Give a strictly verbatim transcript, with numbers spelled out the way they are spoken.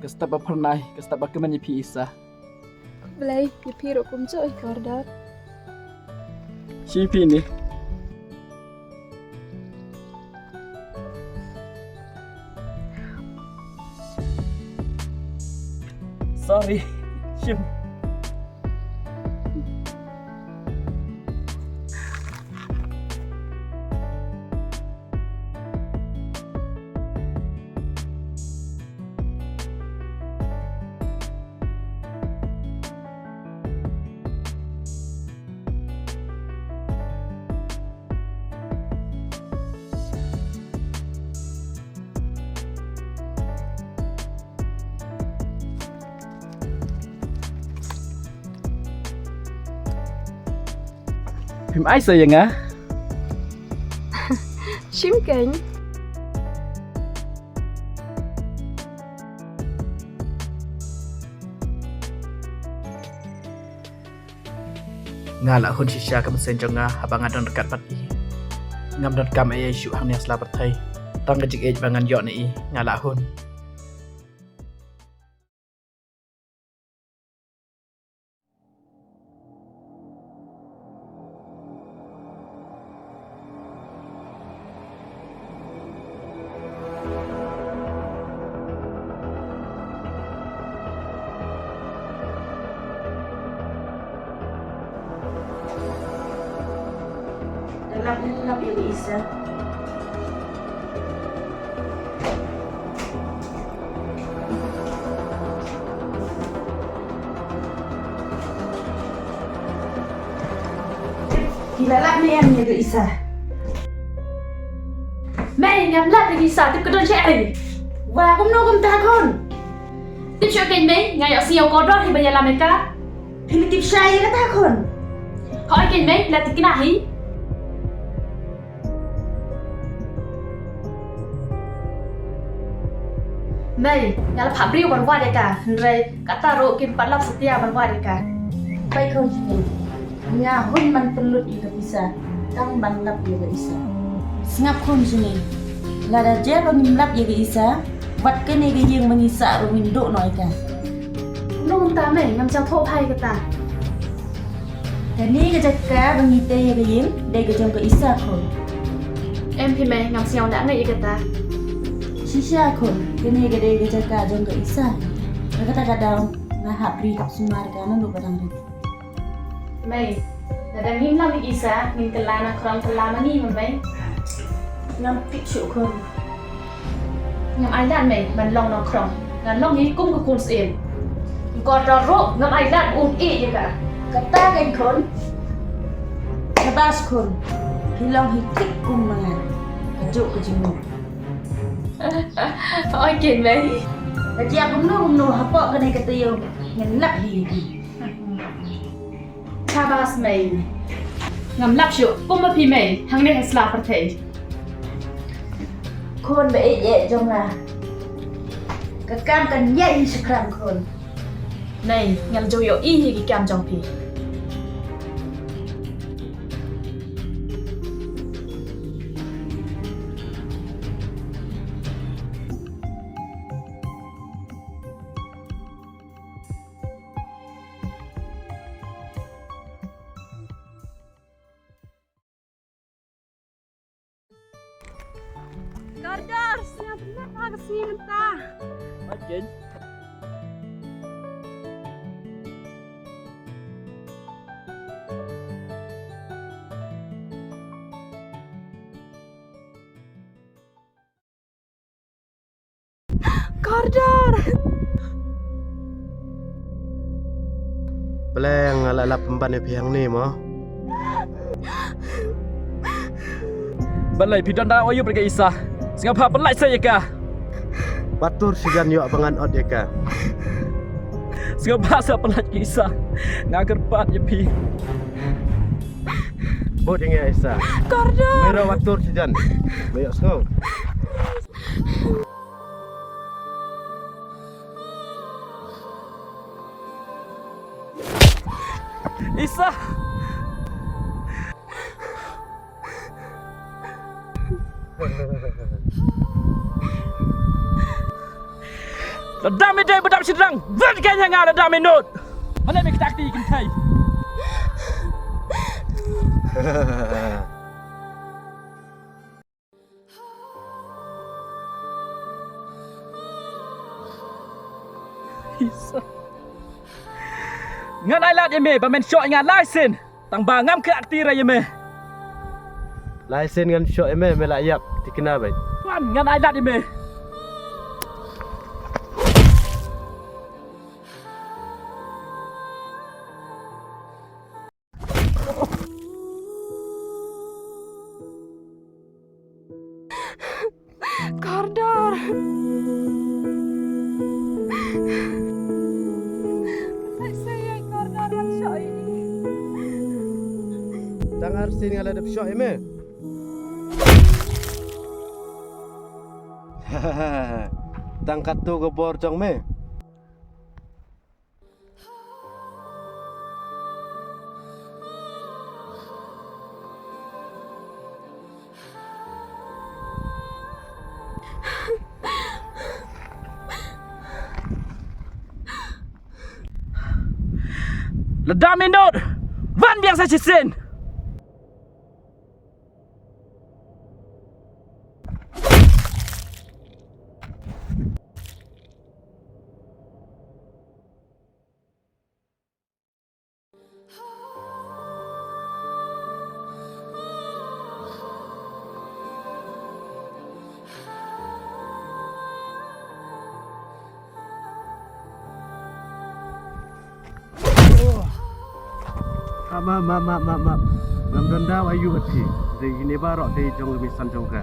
Ka step ba phyrnai, ka step ba kmen ïa phi Isa. Blei, ïa phi ruh kumjuh i Kordor. Shi phi ni. Sorry. Shim. Phim ai sa ïa nga? Shim keiñ. Nga la hun shisha ka mynsiem jong nga haba nga don ryngkat bad i. Ngam donkam ei ei shuh hangne ha sla pyrthei. Tang ka jingïeit ba ngan ïoh na i nga la hun. Lap, lap ïa ka Isa. Phi la lap ne em ïa ka Isa? Mei, ngam lap ïa ka Isa, tip ka don shaei. Wa kumno kumta khun? Tip shuh keiñ mei, nga ïohsngew Kordor hi ba ïalam ïa ka. Phi la tip shai ïa kata khun? Hooid keiñ mei, la thikna hi. Mei, nga la phah briew ban wad ïa ka, hynrei kata ruh kim pat lap satia ban wad ïa ka. Peit khun shane. Nga hun ban pynlut ïa ka Isa, tang ban lap ïa ka Isa. Sngap khun shane. Lada jia ba ngim lap ïa ka Isa, wat kane ka ïing ba ngi sah ruh ngin duh noh ïa ka. Nongta mei, ngam shym thoh bha ïa kata. Kane ka jaka ba ngi tei ïa ka ïing dei ka jong ka Isa khun. Em phi mei, ngam sngew nang ïa kata. Shisha khun, kane ka dei ka jaka jong ka Isa. Ka kata ka daw nga hap ri hap sumar ka nanu ba dang ri. Mei, lada ngim lap ïa ka Isa ngin kylla na khrong kylla ma ngi ma mei. Ngam tip shuh khun. Ngam ai lad mei ban long nongkhrong. Ngan long hi kum ka khun syiem. Kordor ruh ngam ai lad un ïeh ïa ka. Kata keiñ khun. Shabas khun. Phi long hi thik kum ma nga. Kajuh ka jingmut. Oi keiñ mei. Ka jia kumno kumno hapoh kane ka taïew ngin lap hi ïa phi. Shabas mei. Ngam lap shuh kum ma phi mei hangne ha sla pyrthei. Khun ba ïeit ïeit jong nga. Ka kam kan ïaid hi shaphrang khun. Mei, nga la ju ïohi hi ki kam jong phi. Kordor, sngap na ka sngi mynta. Makin. Kordor. Pleng nga la lap pynban ïa phi hangne mo. Balei phi don da oyu bad ka Isa? Sngap ha pynlait sa ïa ka. Batur sijan ïoh ba ngan ot ïa ka. Sngap ha sa pynlait ka Isa. Nga kyrpad ïa phi. Bot ïa nga Isa. Kordor. Mera watur sijan. Ba ïoh sngew. Isa. Lada me dei ba dap shynrang, wan keiñ ha nga lada me nud. Balei me ktah kti kynthei? Ngan ai lad ïa me ba men shoh ïa nga lai sien. Tang ba ngam ktah kti re ïa me. Lai sien ngan shoh ïa me, me la ïap, thikna beit. Wan, ngan ai lad ïa me. Kordor. Sa ïa kordor wan shoh ïa i. Tang arsien nga la dep shoh ïa me. Tang katto ka bor jong me. Lada me nud, wan biang sa shisien. Map, map, map, map, map, map. Ngam don daw aiu ha phi. Dei kine baroh dei jong ka misan jong ka.